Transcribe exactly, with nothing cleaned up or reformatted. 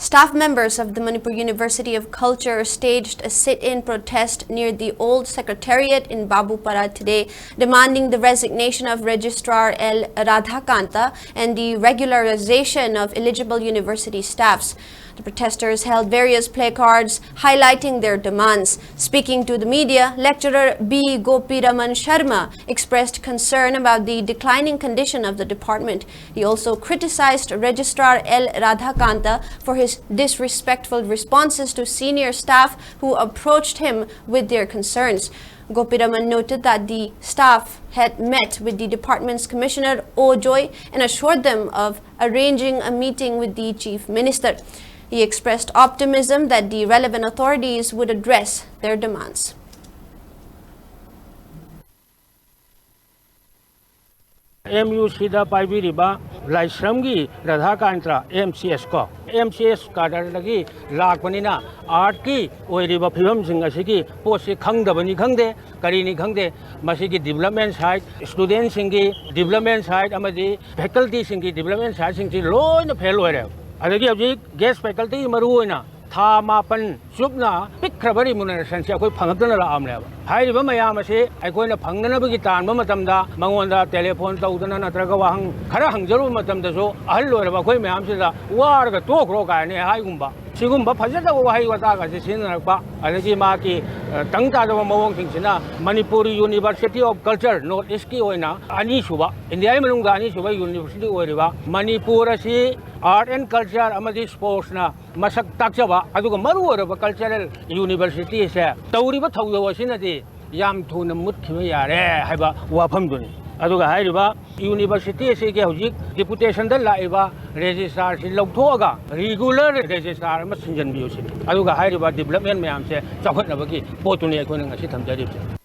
Staff members of the Manipur University of Culture staged a sit-in protest near the old secretariat in Babupara today, demanding the resignation of Registrar L Radhakanta and the regularization of eligible university staffs. The protesters held various placards highlighting their demands. Speaking to the media, lecturer B Gopiraman Sharma expressed concern about the declining condition of the department. He also criticized Registrar L Radhakanta for his disrespectful responses to senior staff who approached him with their concerns. Gopiraman noted that the staff had met with the department's commissioner, O Joy, and assured them of arranging a meeting with the chief minister. He expressed optimism that the relevant authorities would address their demands. M U ꯁꯤꯗ ꯄꯥꯏꯕꯤꯔꯤꯕ ꯂꯥꯏꯁ꯭ꯔꯝꯒꯤ ꯔꯥꯙꯥꯀꯥꯟꯇ M C S ꯀꯣ, M C S ꯀꯥꯗꯔꯗꯒꯤ ꯂꯥꯛꯄꯅꯤꯅ ꯑꯥꯔꯠꯀꯤ ꯑꯣꯏꯔꯤꯕ ꯐꯤꯕꯝꯁꯤꯡ ꯑꯁꯤꯒꯤ ꯄꯣꯠꯁꯤ ꯈꯪꯗꯕꯅꯤ ꯈꯪꯗꯦ, ꯀꯔꯤꯅꯤ ꯈꯪꯗꯦ, ꯃꯁꯤꯒꯤ ꯗꯤꯕꯂꯞꯃꯦꯟ ꯁꯥꯏꯠ, ꯁ꯭ꯇꯨꯗꯦꯟꯁꯤꯡꯒꯤ ꯗꯤꯕꯂꯞꯃꯦꯟ ꯁꯥꯏꯠ ꯑꯃꯗꯤ ꯐꯦꯀꯜꯇꯤꯁꯤꯡꯒꯤ ꯗꯤꯕꯂꯞꯃꯦꯟ ꯁꯥꯏꯠꯁꯤꯡꯁꯤ ꯂꯣꯏꯅ ꯐꯦꯜ ꯑꯣꯏꯔꯦ꯫ ꯑꯗꯒꯤ ꯍꯧꯖꯤꯛ ꯒꯦꯁ ꯐꯦꯀꯜꯇꯤ ꯃꯔꯨ ꯑꯣꯏꯅ ꯊꯥ ꯃꯥꯄꯟ ꯆꯨꯞꯅ ꯄꯤꯛꯈ꯭ꯔꯕ ꯔꯤꯃꯨꯅꯔꯦꯁꯟꯁꯦ ꯑꯩꯈꯣꯏ ꯐꯪꯉꯛꯇꯅ ꯂꯥꯛꯑꯕꯅꯦꯕ꯫ ꯍꯥꯏꯔꯤꯕ ꯃꯌꯥꯝ ꯑꯁꯤ ꯑꯩꯈꯣꯏꯅ ꯐꯪꯅꯅꯕꯒꯤ ꯇꯥꯟꯕ ꯃꯇꯝꯗ ꯃꯉꯣꯟꯗ ꯇꯦꯂꯤꯐꯣꯟ ꯇꯧꯗꯅ ꯅꯠꯇ꯭ꯔꯒ ꯋꯥꯍꯪ ꯈꯔ ꯍꯪꯖꯔꯨꯕ ꯃꯇꯝꯗꯁꯨ ꯑꯍꯜ ꯑꯣꯏꯔꯕ ꯑꯩꯈꯣꯏ ꯃꯌꯥꯝꯁꯤꯗ "ꯋꯥꯔꯒ ꯇꯣꯛꯈ꯭ꯔꯣ" ꯀꯥꯏꯅ ꯍꯥꯏꯒꯨꯝꯕ, ꯁꯤꯒꯨꯝꯕ ꯐꯖꯗꯕ ꯋꯥꯍꯩ ꯋꯥꯇꯥꯒꯁꯦ ꯁꯤꯖꯤꯟꯅꯔꯛꯄ, ꯑꯗꯒꯤ ꯃꯍꯥꯛꯀꯤ, ꯑ, ꯇꯪ ꯇꯥꯗꯕ ꯃꯑꯣꯡꯁꯤꯡꯁꯤꯅ Manipur university of culture north ꯏꯁꯀꯤ ꯑꯣꯏꯅ ꯑꯅꯤꯁꯨꯕ, ꯏꯟꯗꯤꯌꯥꯒꯤ ꯃꯅꯨꯡꯗ ꯑꯅꯤꯁꯨꯕ ꯌꯨꯅꯤꯚꯔꯁꯤꯇꯤ ꯑꯣꯏꯔꯤꯕ ꯃꯅꯤꯄꯨꯔ ꯑꯁꯤ ꯑꯥꯔꯠ ꯑꯦꯟ ꯀꯜꯆꯔ ꯑꯃꯗꯤ ꯁ꯭ꯄꯣꯔꯠꯁꯅ ꯃꯁꯛ ꯇꯥꯛꯆꯕ, ꯑꯗꯨꯒ ꯃꯔꯨ ꯑꯣꯏꯔꯕ ꯀꯜꯆꯔꯦꯜ ꯌꯨꯅꯤꯚꯔꯁꯤꯇꯤꯁꯦ ꯇꯧꯔꯤꯕ ꯊꯧꯗꯣꯛ ꯑꯁꯤꯅꯗꯤ ꯌꯥꯝ ꯊꯨꯅ ꯃꯨꯠꯈꯤꯕ ꯌꯥꯔꯦ ꯍꯥꯏꯕ ꯋꯥꯐꯝꯗꯨꯅꯤ꯫ ꯑꯗꯨꯒ ꯍꯥꯏꯔꯤꯕ ꯌꯨꯅꯤꯚꯔꯁꯤꯇꯤ ꯑꯁꯤꯒꯤ ꯍꯧꯖꯤꯛ ꯗꯤꯄꯨꯇꯦꯁꯟꯗ ꯂꯥꯛꯏꯕ ꯔꯦꯖꯤꯁꯇ꯭ꯔꯥꯔꯁꯤ ꯂꯧꯊꯣꯛꯑꯒ ꯔꯤꯒꯨꯂꯔ ꯔꯦꯖꯤꯁꯇ꯭ꯔꯥꯔ ꯑꯃ ꯁꯤꯟꯖꯟꯕꯤꯌꯨ ꯁꯤꯅꯤ꯫ ꯑꯗꯨꯒ ꯍꯥꯏꯔꯤꯕ ꯗꯤꯕꯂꯞꯃꯦꯟ ꯃꯌꯥꯝꯁꯦ ꯆꯥꯎꯈꯠꯅꯕꯒꯤ ꯄꯣꯠꯇꯨꯅꯤ ꯑꯩꯈꯣꯏꯅ ꯉꯁꯤ ꯊꯝꯖꯔꯤꯕꯁꯦ꯫